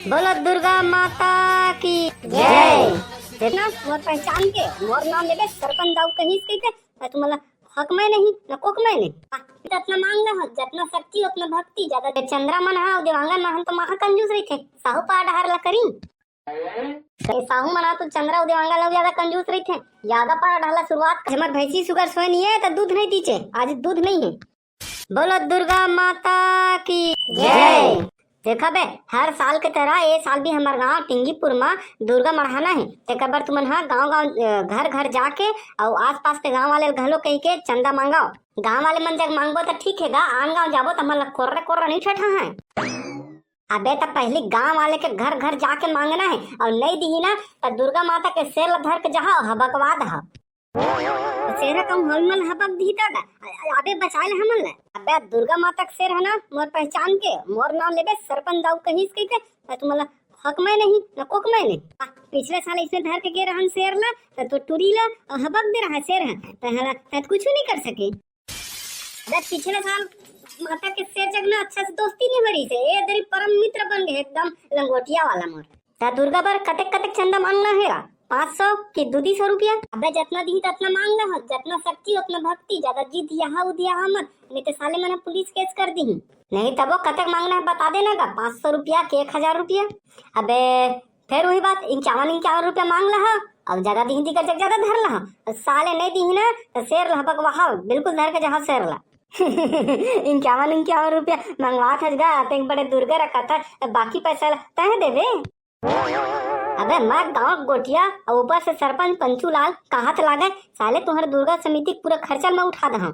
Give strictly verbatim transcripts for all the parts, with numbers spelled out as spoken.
बोलो दुर्गा माता की जय। देखना, मोर पहचान के, मोर नाम लेबे सरपंच दाऊ कहिस कहिके, त तुमला हक में नहीं, न कोक में नहीं। आ, जतना मांग ला, जतना शक्ति, उतना भक्ति, ज्यादा दे। चंद्रा मन हा, देवांगन मन हा तो महा कंजूस रहिथे, साहू पारा डहर ला करी। ए साहू मन हा तो चंद्रा अउ देवांगन ला ज्यादा कंजूस रहिथे, ज्यादा पारा डहर ला शुरुआत। हमर भैंसी सुगर सोए नहीं है, त दूध नहीं दीचे, आज दूध नहीं है। बोलो दुर्गा माता की जय। देखा बे, हर साल के तरह ए साल भी हमर गांव टिंगीपुर म दुर्गा मढ़ाना हे। तेकर बर तुमन ह गांव-गांव, अ, घर-घर जाके अउ आसपास के गांव वाले ल घलो कहिके चंदा मांगव। गांव वाले मन जग मांगबो त ठीक हे गा, आन गांव जाबो त हमन ल कोर्रा-कोर्रा नइ ठठाहय। अबे त पहिली गांव वाले के घर-घर जाके मांगना हे, अउ नइ दिही ना त दुर्गा माता के शेर ल धर के जहा अउ हबकवा दहा। शेर ह कहूं हमन ल हबक दिही त गा, अ-, अ-, अबे बचाए ले हमन ल। अबे दुर्गा माता के शेर ह ना, मोर पहचान के, मोर नाम लेबे सरपंच दाऊ कहिस कहिके, त तुमन ल हक में नहीं, न कोक में नहीं। आ, पिछले साल इसने धर के गे रहन शेर ल, त तो टुरी ल, अ, हबक दे रहा शेर ह, त हला, त कुछु नहीं कर सके। अबे पिछले साल माता के शेर जग ना अच्छा से दोस्ती नहीं हो रही से, ए दरी परम मित्र बन गए एकदम लंगोटिया वाला मोर। त दुर्गा बर कतेक कतेक चंदा मांगना हे गा? पाँच सौ कि दू दू सौ रुपया? अबे जतना दिही ततना मांग लहा, जतना शक्ति उतना भक्ति, ज्यादा जिद यहाँ उद यहाँ मत, नहीं तो साले मन पुलिस केस कर दिही। नहीं तबो कतेक मांगना हे बता देना गा, पाँच सौ रुपया कि एक हजार रुपया। अबे फेर वही बात, इक्यावन इक्यावन रुपया मांग लहा, अब ज्यादा दिही दिकर जग ज्यादा धर लहा, साले नहीं दिही ना तो शेर लहा बकवाहा, बिल्कुल धर के जहा शेर ला। इक्यावन इक्यावन रुपया मंगवात हस गा, अतेक बड़े दुर्गा रखत हस, बाकी पैसा ला तय देबे। अबे मैं गांव गोटिया अउ ऊपर से सरपंच पंचू लाल कहत लागे, साले तुहर दुर्गा समिति के पूरा खर्चा मैं उठा दहा।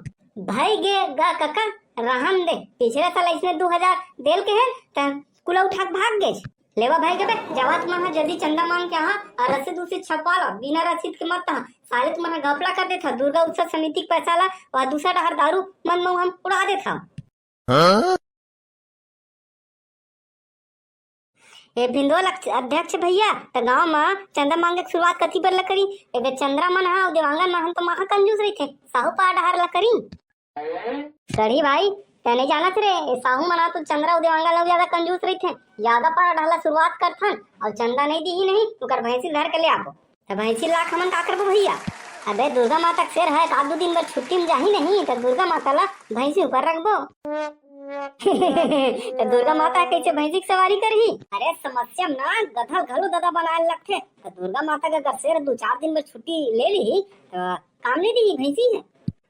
भाई गे गा कका, रहन दे, पिछले साल इसने दू हजार देल के हे, त कुला उठा के भाग गेस। लेवा भाई गे बे, जावा तुमन ह जल्दी चंदा मांग के आहा अउ रसीद उसीद छपवा ला, बिना रसीद के मत आहा। साले तुमन ह घपला कर देथा, दुर्गा उत्सव समिति के पैसा ला अउ दूसरा डहर दारू मन मऊ हम उड़ा देथा। हाँ? ए भिंदोल अक्ष-, अध्यक्ष भैया, त गांव म चंदा मांगे के शुरुआत कति बर ल करी? ए बे चंद्रा मन हा अउ देवांगन मन हा तो महा कंजूस रहिथे, साहू पारा डहर ल करी। गढ़ी भाई, तैं नहीं जानत रे, ए साहू मन हा तो चंद्रा अउ देवांगन ल ज्यादा कंजूस रहिथे, ज्यादा पारा डहर ल शुरुआत करथन अउ चंदा नहीं दिही नहीं, ओकर भैंसी धर के ले आबो। त भैंसी ला हमन का करबो भैया? अबे दुर्गा माता के शेर हे, एक आध दू दिन बर छुट्टी में जाही नहीं, त दुर्गा माता ला भैंसी ऊपर रखबो। त दुर्गा माता कइसे भैंसी के सवारी करही? अरे समस्या में ना गधा घलो ददा बनाए लगथे। त दुर्गा माता के अगर शेर दू चार दिन बर छुट्टी ले लिही, त काम नहीं दिही भैंसी हे।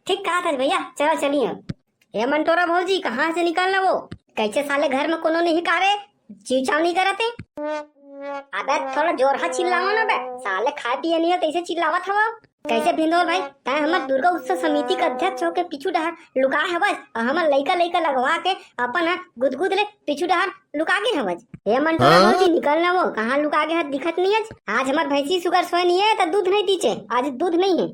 ठीक कहा था भैया, चलो चलिए। ए मंटोरा भौजी, कहाँ से निकलना वो? कैसे साले घर में कोनो नहीं कारे, चीचाव नहीं करते? अबे थोड़ा जोरहा चिल्लाओ ना बे, साले खाए पिए नहीं हो तैसे चिल्लावत हवा। कैसे भिंदोल भाई, तैं हमर दुर्गा उत्सव समिति के अध्यक्ष होके पीछू डहर लुकाए हवस अउ हमर लइका लइका लगवा के अपन ह गुदगुद ले पीछू डहर लुका गे हवस। ए मंटोरा हाँ? भौजी निकल ना वो, कहाँ लुका गे हस दिखत नहीं हस। आज हमर भैंसी सुगर सोए नहीं है त दूध नहीं दीचे, आज दूध नहीं है।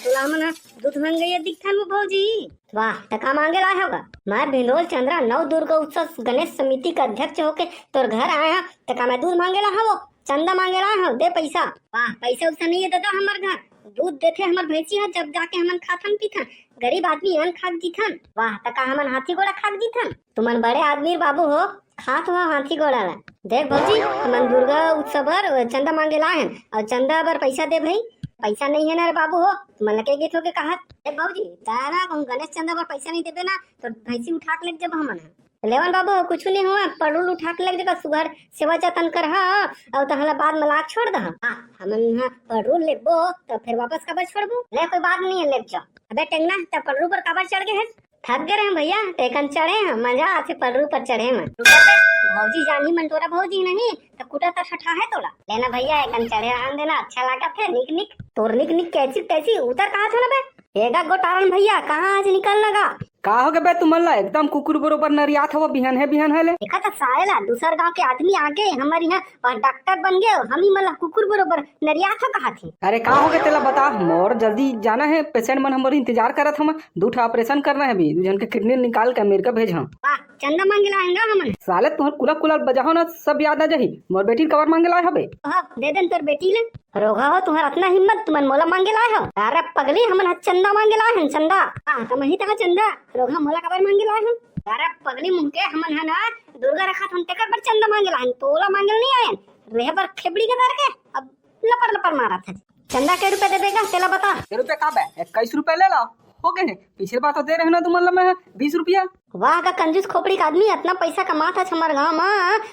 तोला हमन ह दूध मांगइया दिखथन वो भौजी। वाह, त का मांगे लाए हव गा? मैं भिंदोल चंद्रा नव दुर्गा उत्सव गणेश समिति के अध्यक्ष होके तोर घर आए हव, त का मैं दूध मांगे ला हव? चंदा मांगे ला हव, दे पैसा। वाह, पैसा उसा नहीं है दादा हमर घर। दूध देथे हमर भैंसी ह, जब जाके हमन खाथन पीथन। गरीब आदमी अन्न खा के जीथन। वाह, त का हमन हाथी घोड़ा खा के जीथन? तुमन बड़े आदमी बाबू हो, खात हुआ हाथी घोड़ा ला। देख भौजी, हमन दुर्गा उत्सव बर चंदा मांगे ला हन, अउ चंदा बर पैसा दे भाई। पैसा नहीं है ना रे बाबू हो, तुमन लगे गीत होके कहा। देख भौजी, दाना कहूँ गणेश चंदा बर पैसा नहीं देबे ना, तो भैंसी उठा के लेके जब हमन ह। लेवन बाबू हो, कुछ नहीं हुआ, पेट्रोल उठा के लेके जब सुघर सेवा जतन कर हा, अउ तहला बाद में लाग छोड़ दहा। हाँ, हमन यहाँ पेट्रोल लेबो, तो फिर वापस काबर छोड़बो? ले कोई बात नहीं है, ले जा। अबे टेंगना, तब पेट्रोल पर काबर चढ़ गए है? थक गए रहे भैया, त एकन चढ़े हैं, मजा आथे पलरू पर चढ़े में। रुका बे, भौजी जानी मंटोरा भौजी नहीं, त कुटा त ठठा है तोला। लेना भैया, एकन चढ़े रहन देना, अच्छा लागत है, निक निक। तोर निक निक कैसी तैसी उतर कहा था ना बे? एगा गोटारन भैया, कहाँ आज निकलना गा? का हो गे बे तुमन ला? एकदम कुकुर बरोबर नरियात हवा बिहान है, बिहान है ले। देखा त साले ला, दूसर गांव के आदमी आगे, हमर यहाँ और डॉक्टर बन गए, हम ही मला कुकुर बरोबर नरियात हो कहा थे। अरे का हो गे तेला बता, मोर जल्दी जाना है, पेशेंट मन हमर इंतजार करत हवं, दू ठा ऑपरेशन करना है अभी, दू जन के किडनी निकाल के अमेरिका भेजहूं। वाह, चंदा मांगे ला आएंगा हमन। साले तुहर कुला कुला बजाहो ना, सब याद आ जाही। मोर बेटी कबर मांगे लाए हबे? ओहो, दे देन तोर बेटी ले। रोगहा हो, तुहर अतना हिम्मत, तुमन मोला मांगे लाए हो? अरे पगली, हमन ह चंदा मांगे लाए हन, चंदा। हाँ, त मही तहा चंदा, रोगहा मोला कबर मांगे लाए हन? अरे पगली मुंह के, हमन ह ना दुर्गा रखत हन, तेकर बर चंदा मांगे ला हन, तोला मांगे ला नहीं आयन। रेहे बर खेबड़ी के दर के अब लपर लपर मारत हे। चंदा के रुपया देबे गा, तेला बता। के रुपया का बे? इक्कीस रुपया ले ला, हो गए हे। पिछले बार तो दे रहे ना तुमन ला मैं बीस रुपया। वाह का कंजूस खोपड़ी का आदमी, इतना पैसा कमात हस हमर गांव म,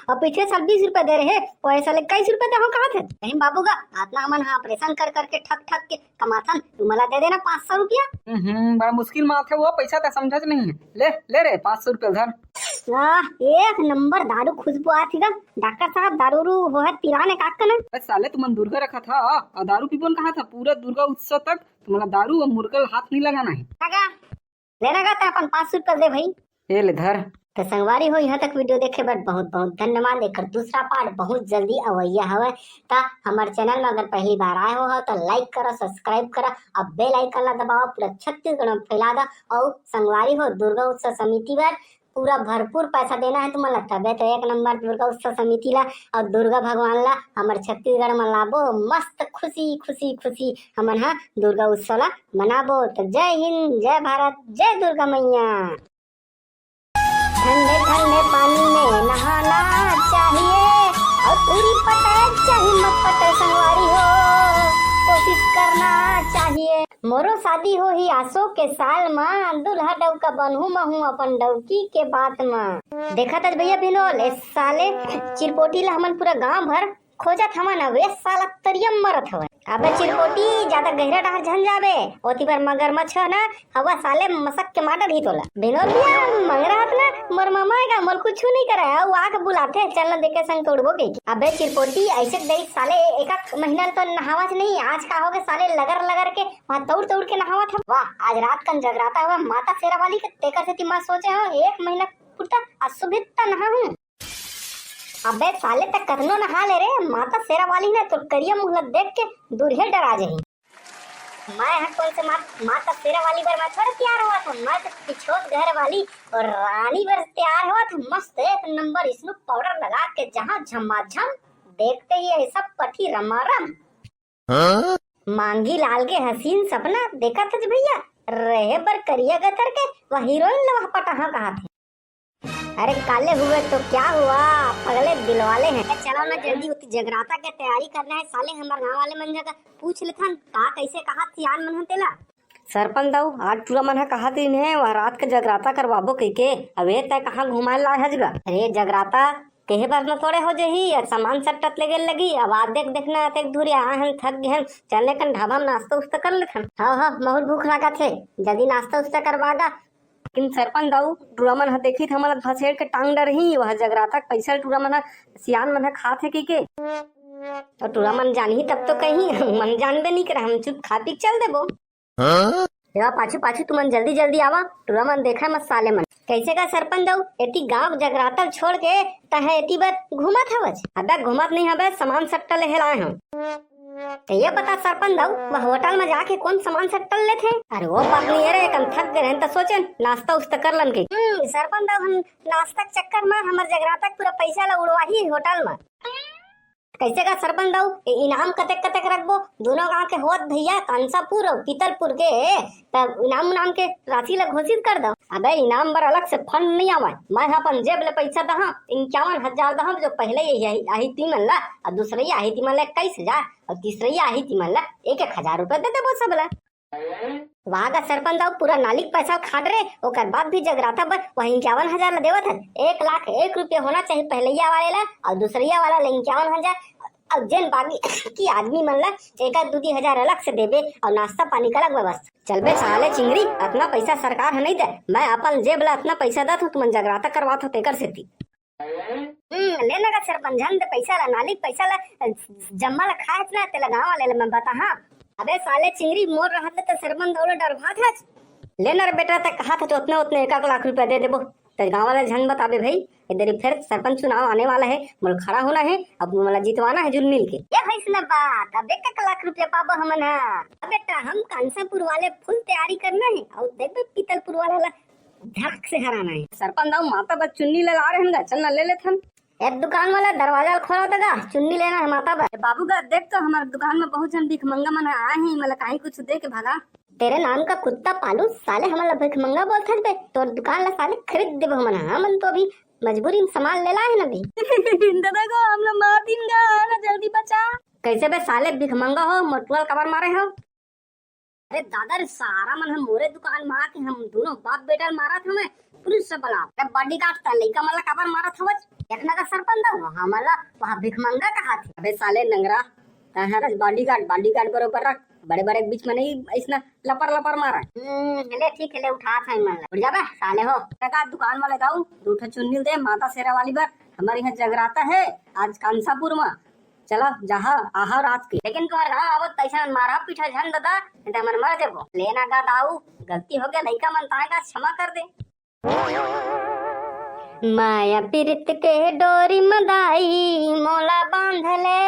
और पिछले साल बीस रुपया दे रहे, और ऐसा ले इक्कीस रुपया दे हम कहा थे। नहीं बाबू गा, इतना हमन हा ऑपरेशन कर करके ठक ठक के कमाथन, तुमन ला दे देना पाँच सौ रुपया। हम्म, बड़ा मुश्किल में आथे वो पैसा, त समझत नहीं है। ले, ले रे, पाँच सौ रुपया धर। आह, एक नंबर दारू खुशबू आत ही गा। डॉक्टर साहब, दारू रू वो है पिलाने का का ना? बस साले, तुमन दुर्गा रखा था, आ दारू पीबो न कहा था, पूरा दुर्गा उत्सव तक तुमन ला दारू और मुर्गा ला हाथ नहीं लगाना है। लगा, लेना गा, त अपन पाँच सौ रुपया दे भाई। ये ले धर। तो संगवारी हो, यहाँ तक वीडियो देखे बर बहुत बहुत धन्यवाद। एकर दूसरा पार्ट बहुत जल्दी अवैया हवय। त हमर चैनल में अगर पहली बार आए हो, हो तो लाइक करो, सब्सक्राइब करो, अब बेल आइकन ला दबाओ, पूरा छत्तीसगढ़ में फैला दो। और संगवारी हो, दुर्गा उत्सव समिति बर पूरा भरपूर पैसा देना है तुमन ला, तबे तो एक नंबर दुर्गा उत्सव समिति ला और दुर्गा भगवान ला हमर छत्तीसगढ़ में लाबो। मस्त खुशी खुशी खुशी हमन हा दुर्गा उत्सव ला मनाबो। तो जय हिंद, जय भारत, जय दुर्गा मैया। ठंडे ठंडे पानी में नहाना चाहिए और पूरी पटे चाहे मत पटे संगवारी हो, कोशिश करना चाहिए। मोरो शादी होही आसो के साल मा, दूल्हा डौका बनहूं महूं अपन डौकी के बात मा। देखत हस भैया बिनोल, ए साले चिरपोटी ला हमन पूरा गांव भर खोजत हवन, अब ए साला तरिया म मरत हवन। अबे चिरपोटी, ज्यादा गहरा डहर झन जाबे, ओती बर मगरमच्छ ह ना, हवा साले मसक के मार डरही तोला। बिनोल भैया, मंगरा हत ना, मोर ममा आएगा, मोर कुछु नहीं करे, अउ आके बुलाथे, चल ना देखे संग तोड़बो के। अबे चिरपोटी, ऐसे दई साले एक महीना तो नहावत नहीं, आज का होगे साले लगर लगर के वहाँ तौड़ तौड़ के नहावत हे। वाह, आज रात कन जगराता हुआ माता शेरा वाली के, तेकर सेती मैं सोचे हूँ एक महीना पुरता अशुभित त नहा हूँ। अबे साले, त कतनो नहा ले रे, माता शेरा वाली ने तोर करिया मुंह ल देख के दूरिहे डरा जही। मैं ह कोन से मा-, माता शेरा वाली बर मैं थोड़े तैयार होवत हूँ, मैं तो पिछोत घर वाली और रानी बर तैयार होवत हूँ। मस्त एक नंबर स्नूप पाउडर लगा के जहाँ झमाझम, देखते ही ऐसा पठी रमारम। हाँ? मांगी लाल के हसीन सपना देखत हस भैया, रहे बर करिया गतर के वह हीरोइन ल वह पटाहा कहाथे। अरे काले हुए तो क्या हुआ, पगले दिलवाले हैं। चलो ना जल्दी होती जगराता के तैयारी करना है साले, हमर गांव वाले मन जगह पूछ लेथन का कैसे कहा सियान मन ह तेला। सरपंच दाऊ, आज टूरा मन ह कहा दिन है वह रात के जगराता करवाबो कहिके, अबे तय कहाँ घुमाए ला हजगा? अरे जगराता कहे बर न थोड़े हो जही, या सामान सट्टत ले गेल लगी। अब आ देख, देखना अतेक दूर आए हन, थक गए हन, चलने कन ढाबा में नाश्ता उस्ता कर लेथन। हाँ हाँ, बहुत भूख लागत हे, जल्दी नाश्ता उस्ता करवा गा। लेकिन सरपंच दाऊ, टूरा मन ह देखी त हमन ल भसेड़ के टांग डरही, वह जगराता के पैसा ल टूरा मन ह, सियान मन ह खात हे कहिके। तो टूरा मन जानही तब तो कही, मन जानबे नहीं करे, हम चुप खा पी के चल देबो। हाँ? या पाछू पाछू तुमन जल्दी जल्दी आवा, टूरा मन देखा मत साले मन। कैसे का सरपंच दाऊ, एती गांव जगराता ल छोड़ के तहे एती बर घूमत हवच? अबे घूमत नहीं हबे, सामान सट्टा ले हेलाए हूँ। तो ये बता सरपंच दाऊ, वह होटल में जाके कौन सामान सट्टा लेथे? अरे वो बात नहीं है रे, कम थक गए रहन त सोचेन नाश्ता उस्ता कर लन के। हम्म, सरपंच दाऊ, हम नाश्ता के चक्कर में हमर जगराता के पूरा पैसा ला उड़वाही होटल में। कैसे का सरपंच दाऊ, ये इनाम कतेक कतेक रखबो? दोनों गांव के होत भैया कांसापुर और पीतलपुर के, तब इनाम उनाम के राशि ला घोषित कर दो। अबे इनाम बर अलग से फंड नहीं आवे, मैं ह अपन जेब ले पैसा दहा, इक्यावन हजार दहा, जो पहले ये आही तीमन ला, और दूसरे आही तीमन ला इक्कीस हजार, और तीसरे आही तीमन ला एक एक हजार रुपया दे देबो सब ला। वाह गा सरपंच दाऊ, पूरा नाली के पैसा खाट रे, ओकर बाद भी जगराता बर वही इक्यावन हजार ला देवत हस। एक लाख एक रुपया होना चाहिए पहलैया वाले ला, और दूसरैया वाला ला इक्यावन हजार, और जेन बाकी की आदमी मन ला एक आध दू दी हजार अलग से देबे, और नाश्ता पानी का अलग व्यवस्था। चल बे साले चिंगरी, अतना पैसा सरकार ह नहीं दे, मैं अपन जेब ला अतना पैसा दत हूँ, तुमन जगराता करवात हो तेकर सेती। हम्म, ले ना गा सरपंच, झन दे पैसा ला, नाली के पैसा ला, जम्मा ला खाए ना, तेला गाँव वाले ला मैं बता, हाँ। अबे साले चिंगरी, मोर रहत ले त सरपंच दाऊ ला डरवात हच। ले ना रे बेटा, ते कहा था तो उतने, उतने एक, एक लाख रुपया दे देबो, ते गाँव वाले झन बताबे भाई। इधर ही फिर सरपंच चुनाव आने वाला है, मोला खड़ा होना है, अब मोला जितवाना है जुल मिल के। ये भाई सुना बात, अब एक, एक लाख रुपया पाबो हमन हा। अब बेटा, हम कांसापुर वाले फुल तैयारी करना है, और देखबे पीतलपुर वाला ला धड़ाक से हराना है। सरपंच दाऊ, माता बर चुन्नी ले ला रहे हैं, चल ना ले लेथन। ए दुकान वाला, दरवाजा खोला तो गा, चुन्नी लेना है माता बर। ए बाबू गा, देख तो हमारे दुकान में बहुत झन भिखमंगा मन आए हैं, मतलब कहीं कुछ दे के भागा। तेरे नाम का कुत्ता पालू, साले हमन ला भिखमंगा बोलथस बे? तोर दुकान ला साले खरीद देबो हमन, हमन तो अभी मजबूरी में सामान लेला है ना बे। दादा को हम लोग मार दिन का ना, जल्दी बचा। कैसे बे साले भिखमंगा हो, मोटुआ ल काबर मारे हो? अरे दादा रे, सारा मन ह मोरे दुकान म आके हम दोनों बाप बेटा ल मारत हमें, पुलिस से बुला। अरे बॉडीगार्ड, त लइका मन ला काबर मारत हवच? देखना का सरपंच दा, हमन ला वहाँ भिखमंगा कहा थे। अबे साले नंगरा, तैं हरस बॉडीगार्ड, बॉडीगार्ड बरोबर रख, बड़े बड़े के बीच में नहीं ऐसना लपर लपर मारा। हम्म, ले ठीक है, ले उठा था मन ला। उठ जाबे साले हो। का दुकान वाले दाऊ, दू ठो चुन्नी दे, माता शेरा वाली बर, हमारे यहाँ जगराता है आज कांसापुर में। चला, जहाँ आहा रात के। लेकिन तुम्हारे गाँव आवत तैसे मन मारा पीठा झन दादा, नहीं तो हमन मर जेबो। लेना गा दाऊ, गलती हो गया, लइका मन ताए का क्षमा कर दे। माया पीरित के डोरी म दाई मोला बांध ले।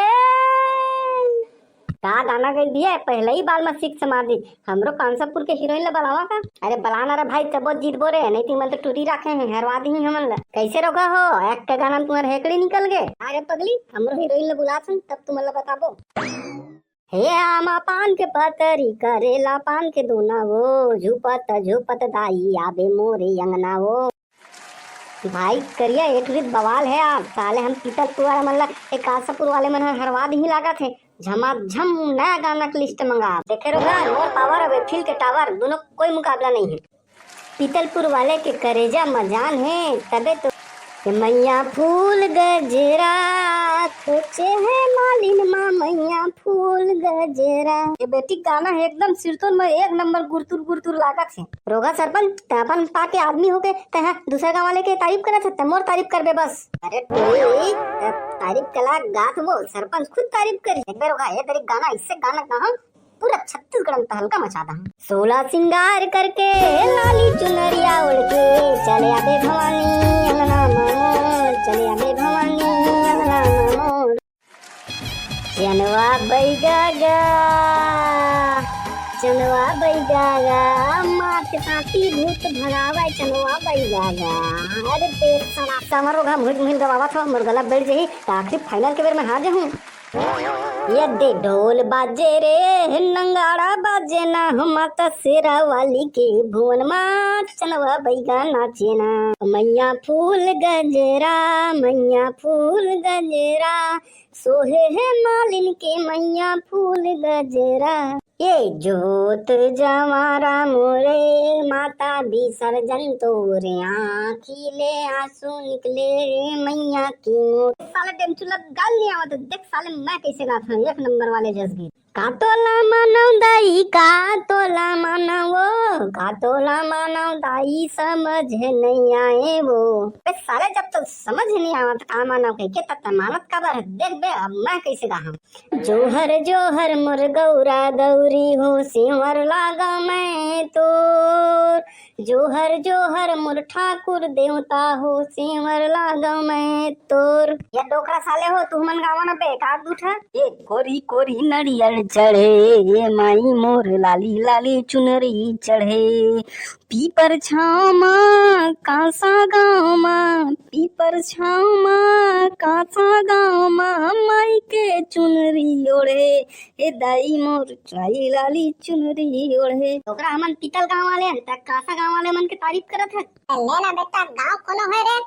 का गाना गई दिए, पहले ही बाल में सिक्स मार दी। हमरो कांसापुर के हीरोइन ला बुलावा का? अरे बुला ना रे भाई, तबो जीतबो रे, नहीं तो मन तो टूरी रखे हैं, हरवा दी हमन ला। कैसे रोगा हो, एक का गाना में तुम्हारे हेकड़ी निकल गए। अरे पगली, हमरो हीरोइन ला बुला सुन, तब तुमन ला बताबो। हे आमा पान के पतरी, करेला पान के दोना वो, झुपत झुपत दाई आबे मोरे अंगना वो। भाई करिया, एक रीत बवाल है यार, साले हम पीतलपुर वाले मन ला, एक कांसापुर वाले मन हर हरवा दी लागत है। झमाझम नया गाना के लिस्ट मंगा। देखे रोगा, मोर पावर अबे फिल के टावर, दोनों कोई मुकाबला नहीं है। पीतलपुर वाले के करेजा म जान हे, तबे तो। ए मैया फूल गजरा खोचे हे मालिन मा, मैया फूल गजरा। ये बेटी गाना हे एकदम सिरतोन में एक नंबर गुरतुर गुरतुर लागत हे। रोगा सरपंच, तै अपन पाके आदमी होके तै हा दूसरा गाँव वाले के तारीफ करत हे, तै मोर तारीफ करबे बस। अरे टोरी, तै तारीफ कला गात वो, सरपंच खुद तारीफ करी। एक बार रोगा, ये तेरी गाना इससे गाना गाहूँ, पूरा छत्तीसगढ़ में तहलका मचा दहा। सोला सिंगार करके लाली चुनरिया ओढ़ के चले आबे भवानी अंगना मा मोर, चले आबे भवानी अंगना मा मोर। चनवा बैगा गा, चनवा बैगा गा, माथे साथी भूत भगावे चनवा बैगा गा। अरे देख सना समरो घा मुहिल मुहिल गवावत हो, मोर गला बैठ जही, त आखिरी फाइनल के बेर में हार जहूँ। ये दे ढोल बाजे रे, नंगाड़ा बाजे ना, हम माता शेरा वाली के भुवन मा चनवा बैगा नाचे ना। मैया फूल गजरा, मैया फूल गजरा, सोहे हे मालिन के मैया फूल गजरा। ये जोत जवारा मोरे माता विसर्जन तोरे आँखी ले आंसू निकले रे मैया की मोर। साले डेमचुला गाल नहीं आवत, देख साले मैं कैसे गाता हूँ एक नंबर वाले जस गीत। का तोला मानव दाई, का तोला मानव वो, का तोला मानव दाई समझ नहीं आए वो। बे साले जब तो समझ नहीं आवत का मानव कह के, तब तो मानत काबर है? देख बे अब मैं कैसे गाहूँ। जोहर जोहर मोर गौरा गौरी हो, सेंवर लागा मैं तोर। जोहर जोहर मोर ठाकुर देवता हो, सेंवर लागा मैं तोर। या डोकरा साले हो, तू हमन गावा ना बे, का दूठा? ये कोरी कोरी नड़ियर चढ़े, ये माई मोर लाली लाली चुनरी चढ़े। पीपर छाँव मा कांसा गाँव मा, पीपर छाँव मा कांसा गाँव मा, माई के चुनरी ओढ़े, ए दाई मोर लाली लाली चुनरी ओढ़े। ओकरा हमन पीतल गाँव वाले हन, त कांसा गाँव वाले मन के तारीफ करत हन। ले ना बेटा, गाँव कोनो है रे?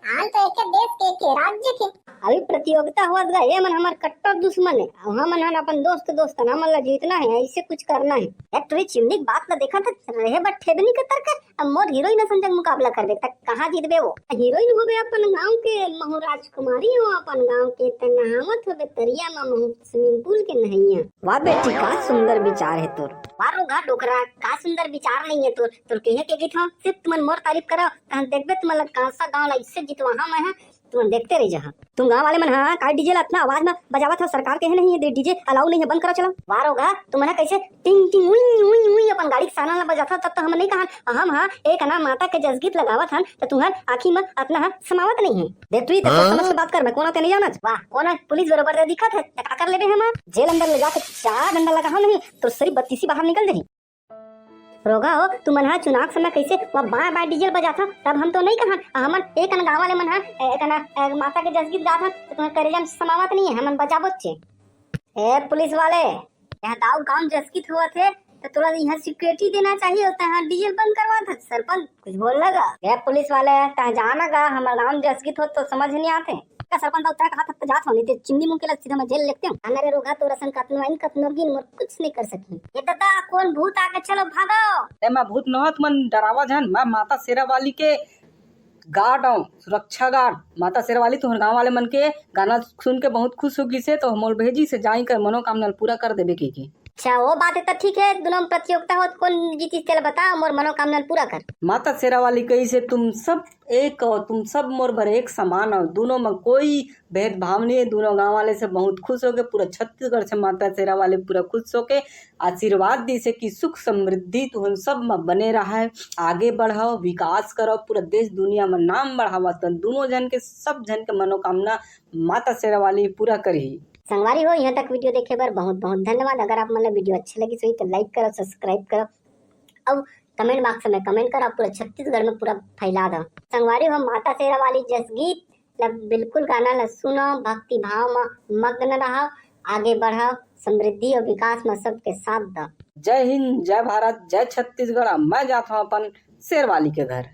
हम तो एके देश के, एके राज्य के। अभी प्रतियोगिता होवत गा, ये मन हमर कट्टर दुश्मन है। अब हमन हन अपन दोस्त दोस्त हन, हमन ला जीतना है, ऐसे कुछ करना है। यार, तोरी चिमनी के बात ला देखा था, रहे बर ठेदनी के तर्क, अब मोर हीरोइन असन जग मुकाबला करबे, त कहाँ जीतबे वो? हीरोइन होबे अपन गाँव के, महू राजकुमारी हो अपन गाँव के, त नहावत होबे तरिया मा महू swimming pool के नहैया। वाह बेटी, का सुंदर विचार है तोर। वाह रोगहा डोकरा, का सुंदर विचार नहीं है तोर। तोर कहे के गीत हो, सिर्फ तुमन मोर तारीफ करो, तहन देखबे तुमन ला कांसा गाँव ला इससे जितवाहा मैं है, तुमन देखते रह जहा। तुम गाँव वाले मन हा का DJ ला अतना आवाज में बजावत हो, सरकार कहे नहीं है DJ allow नहीं है, बंद करो चलो। वाह रोगहा, तुमन हा कैसे टिंग टिंग उई उई उई अपन गाड़ी के साना ला बजात हो, तब तो हम नहीं कहन, हम हा एक अना माता के जसगीत लगावत हन, त तुहर आँखी में अतना हा समावत नहीं है। देख तू ही तो हाँ? समझ के बात कर, मैं कोना ते नहीं जानत। वाह, कोना पुलिस बरोबर ते दिखत है, त का कर लेबे हमार? जेल अंदर ले जाके चार डंडा लगा हो नहीं, तो सरी बत्तीसी बाहर निकल जाही। रोगहा हो, तुमन हा चुनाव समय कैसे वो बाय बाय DJ ल बजाथा, तब हम तो नहीं कहन, हमन एक अना गाँव वाले मन हा, एक अना, ए, माता के जसगीत गाथन, त तुहर करेजा में समावत नहीं है, हमन बजाबोच चे। ए पुलिस वाले, यहाँ दाऊ गाँव जसगीत हुआ थे, तो तोला यहाँ सिक्योरिटी देना चाहिए, तैं डीजल बंद करवा था सरपंच, कुछ बोल लगा। ए पुलिस वाले, तैं जाना गा, हमर नाम जसगीत हो तो समझ नहीं आते। का सरपंच साहब, तैं कहा था तो जात हो, नहीं तो चिमनी मुंह के लग सीधा मैं जेल लेते हूँ। अरे रोगा तो रसन कतनो आइन कतनो गिन मोर कुछ नहीं कर सकी। ये दादा कौन भूत आके चलो भागो। ए मैं भूत नहत मन डरावा जान, मैं माता शेरा वाली के गार्ड आऊं, सुरक्षा गार्ड। माता शेरा वाली तुहर गांव वाले मन के गाना सुन के बहुत खुश हो गिसे, तो मोल भेजी से जाई कर मनोकामना ल पूरा कर देबे के, के। अच्छा, वो बात है तो ठीक है, दोनों में प्रतियोगिता हो तो कौन जीती तेला बता, मोर मनोकामना ल पूरा कर। माता शेरा वाली कही से तुम सब एक हो, तुम सब मोर बर एक समान हो, दोनों में कोई भेदभाव नहीं है, दोनों गांव वाले से बहुत खुश हो गए, पूरा छत्तीसगढ़ से माता शेरा वाले पूरा खुश हो के आशीर्वाद दी से कि सुख समृद्धि तुहन सब में बने रहा है, आगे बढ़ाओ, विकास करो, पूरा देश दुनिया में नाम बढ़ावा। तो दोनों जन के, सब जन के मनोकामना माता शेरा वाली पूरा करी। संगवारी हो, यहाँ तक वीडियो देखे बर बहुत बहुत धन्यवाद। अगर आप मन ला वीडियो अच्छे लगिस होही तो लाइक करो, सब्सक्राइब करो, और कमेंट बॉक्स में कमेंट करो, पूरा छत्तीसगढ़ में पूरा फैला दो। संगवारी हो, माता शेरा वाली जस गीत ला बिल्कुल गाना ला सुनो, भक्ति भाव में मग्न रहो, आगे बढ़ो, समृद्धि और विकास में सबके साथ दो। जय हिंद, जय भारत, जय छत्तीसगढ़। मैं जात हूँ अपन शेरवाली के घर।